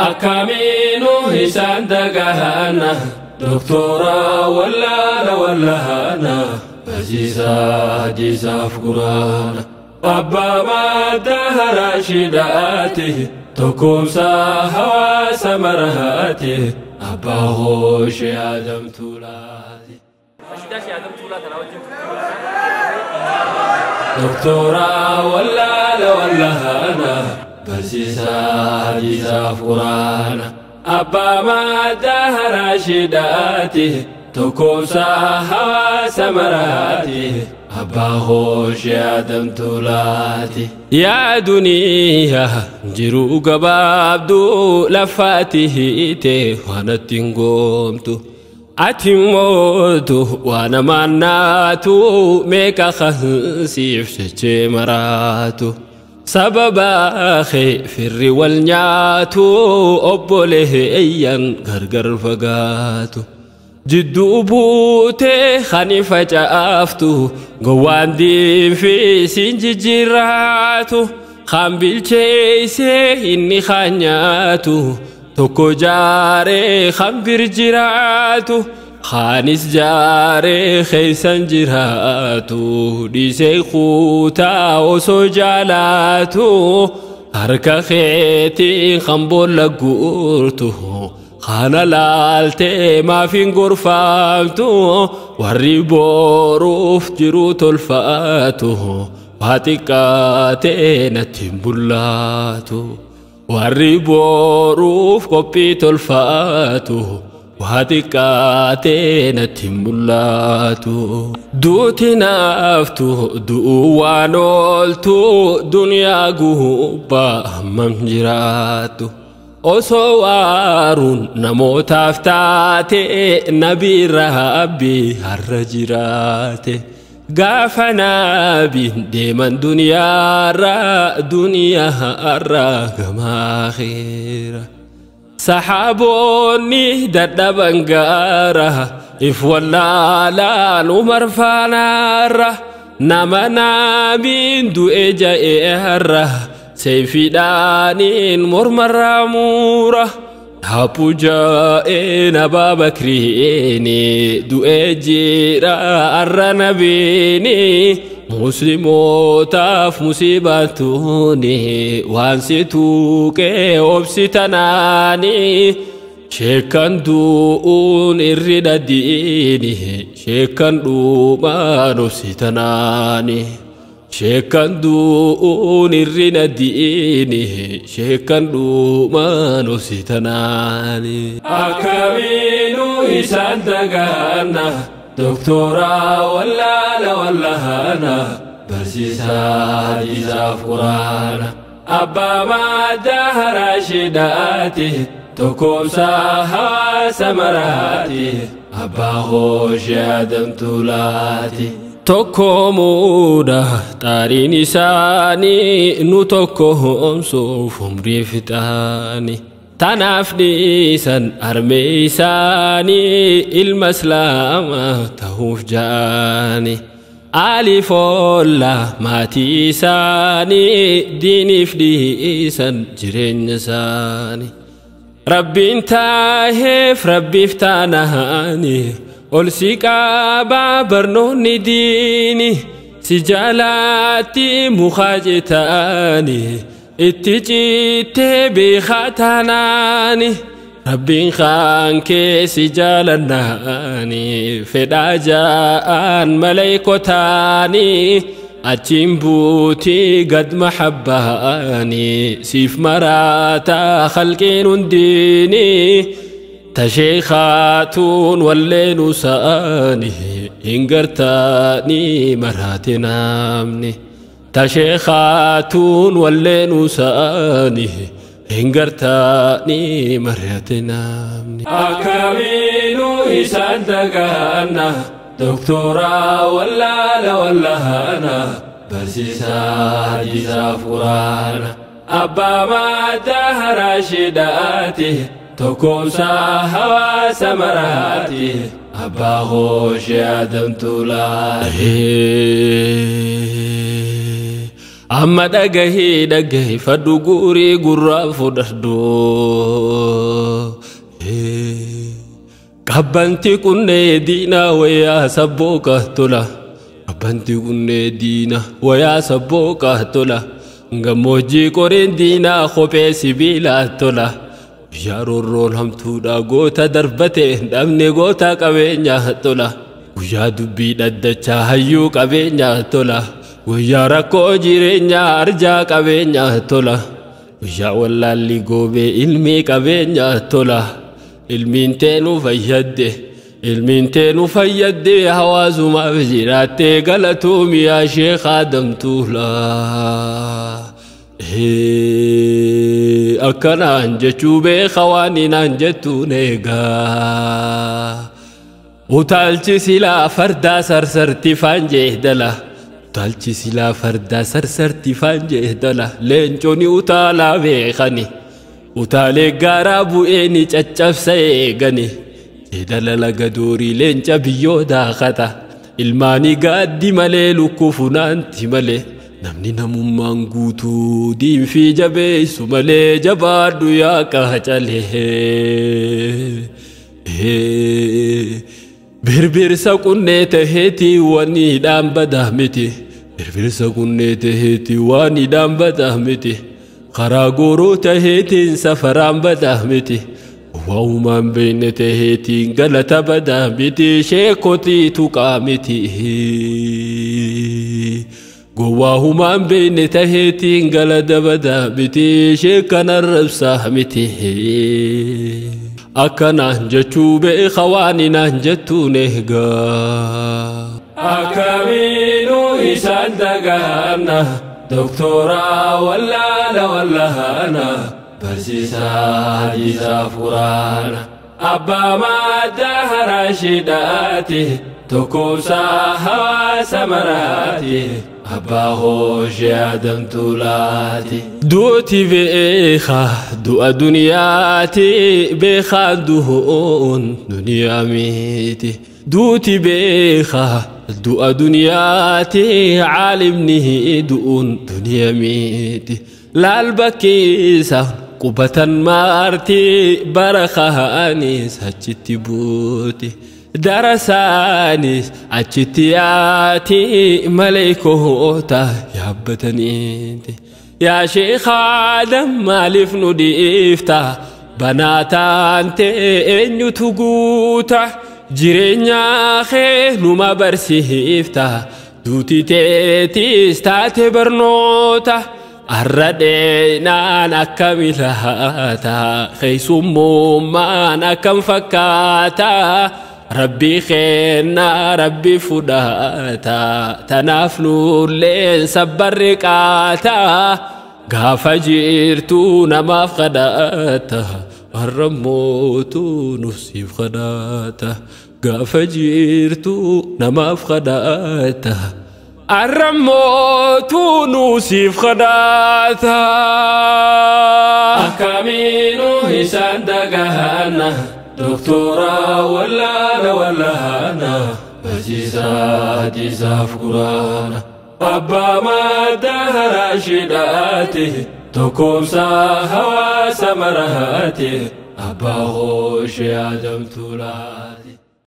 Akkamiinuu isaan dagahana doktora wallaana wallaana barsiisaa hadiisaaf quraana. Abbaa madda haraashiidhaati tokkoomsaa hawaasa maraati abbaa hooshee Adam Tuulaati. Doktora wallaana wallaana barsiisaa hadiisaaf quraana. Abbaa madda haraashiidhaati tokkoomsaa hawaasa maraati abbaa hooshee Adam Tuulaati. Yaa duniyaa jiruu gabaabduu lafaati hiite waan ittiin goomtu. Ati mootu waan namaan naatu meeqa kansiif jechee maraatu. Sababa kee firri wal nyaatu obboleeyyan gargar fagaatu. Jidduu buutee kan facaaftu gowwaan diinfi siin jijjiirraatu. Kan bilcheessee inni kan nyaatu tokko jaaree kan bir jiraatu. Kaanis jaaree keessan jiraatu dhiisee kutaa osoo jaalaatu. Harka keetiin kan boolla guurtu kana laaltee maaf hin gorfamtu. Warri boruuf jiru tolfaatu waa xiqqaatee natti hin bullaatu. Warri boruuf qophii tolfaatu waa xiqqaatee natti hin bullaatu. Duuti naaftu du'uu waan ooltu duniyaa gubbaa hammam jiraattu. Osoo waaruun namootaaf taate nabii Rabbi har'a jiraate. Gaafa nabiin deeman duniyaarra duniyaarra gama akhiira. Saxaaboonni dadhaban gaara if wallaalaan Umar faanaarra nama nabiin du'e ja'e har'a seefiidhaaniin mormarraa muura. Haphu ja'een Abaa Bakriini du'e jira har'a nabiini. Muslimootaaf musiibaan tuuni waan si tuuqee obsi tanaani. Sheekan du'uun irri dhadhiini sheekan dhumaan obsi tanaani. Sheekan du'uun irri dhadhiini sheekan dhumaan obsi tanaani. Akkamiinuu isaan dagaana doktora wallaana wallaana barsiisaa hadiisaaf quraana. Abbaa madda haraashiidhaati tokkoomsaa hawaasa maraati abbaa hooshee Adam Tuulaati. Tokkoomuudha xaariin isaanii nu tokkoomsuuf umrii fixaani. Tanaaf dhiisan armee isaanii ilma islaamaa ta'uuf ja'ani. Ali foolla maatii isaanii diiniif dhiisan jireenya isaanii. Rabbiin taaheef rabbiif taanaani ol si qabaa barnoonni diini si jaalaatti mukaa citaani itti cittee beekaa taanaani. Rabbiin kaan kee si jaalannaani fedhaa ja'aan maleeykotaani achiin buutii gad mahabbaani siif maraataa khalqiin hundiini. Tasheekaatuun walleenu sa'aani hin gartaanii maraate namni. Tasheekaatuun walleenu sa'aani hin gartaanii maraate namni. Akkamiinuu isaan dagaana doktora wallaana wallaana barsiisaa hadiisaaf quraana. Abbaa madda haraashiidhaati tokkoomsaa hawaasa maraati abbaa hooshee Adam Tuulaati. Amma dhagahii dhagahi fadhu guurii gurraa fudhadhu. Qabbanti kunnee diinaa wayyaa sabbooqa tola. Qabbanti kunnee diina wayyaa sabbooqa tola. Gammoojjii qoreen diinaa kophee sibiilaa tola. Guyyaa roorroon hamtuudha goota darbate dhabne goota qabeenyaa tola. Guyyaa dubbii dhaddachaa hayyuu qabeenyaa tola. Guyyaa rakkoo jireenyaa arjaa qabeenyaa tola. Guyyaa wallaalli goobee ilmii qabeenyaa tola. Ilmiin teenuu fayyadde. Ilmiin teenuu fayyadde hawaasumaaf jiraattee galatuumi yaa Sheekh Adam Tuulaa. Akkanaan jechuu beeka waan inaan jettuun eegaa. Utaalchi silaa fardaa sarsarti faan jeedala. Utaalchi silaa fardaa sarsarti faan jeedala. Leenconi utaalaa beekani. Utaalee gaaraa bu'ee ni caccabsa eegani. Jeedala laga doorii leenca biyyoo daakata. Ilmaanii gaaddi malee lukkuu funaanti malee. Namni namummaan guutuu diinfii jabeessu malee jabaadhu yaa qacalee. Birbirsa qunnee taheetii waan hidhaan badaa miti. Birbirsa qunnee taheetii waan hidhaan badaa miti. Karaa gooroo taheetiin safaraan badaa miti. Waa'umaan beekne taheetiin galata badaa miti. Sheekotii tuqaa miti. Gowwaahumaan beekne taheetiin galata badaa miti. Sheekan arrabsaa miti. Akkanaan jechuu beeka waan inaan jettuun eegaa. Akkamiinuu isaan dagaanna doktoraa wallaala wallaana barsiisaa hadiisaa furaana. Abbaa maddaa haraashiidhaati tokkoomsaa hawaasa maraati. Abbaa hooshee Adam Tuulaati. Duuti beekaa du'a duniyaati beekaan du'uun duniyaa miti. Duuti beekaa du'a duniyaati caalimni du'uun duniyaa miti. Laal bakkiisa qubatan maarti barakaanis achitti buuti. Darasaanis achitti yaati maleekoota yaabbataniiti. Yaa Sheekh Adam maaliif nu dhiifta? Banaa taantee eenyutu guuta? Jireenya kee numa barsiifta. Duuti teetiis taate barnoota. Arra dheenaan akkam ilaata? Keessummummaan akkam fakkaata? Rabbi keenna Rabbi fudhata. Tanaaf nulleen sabbarri qaata. Gaafa jirtu namaaf kadhata. Har'a mootuu nuuf kadhata. Gaafa jirtu namaaf kadhata. Har'a mootuu nuuf kadhata. Akkamiinuu isaan dagaanna doktoraa wallaala wallaana barsiisaa hadiisaa quraana. Abbaa maddaa haraashiidhaati tokkoomsaa hawaasa maraati. Abbaa hooshee Adam Tuulaati.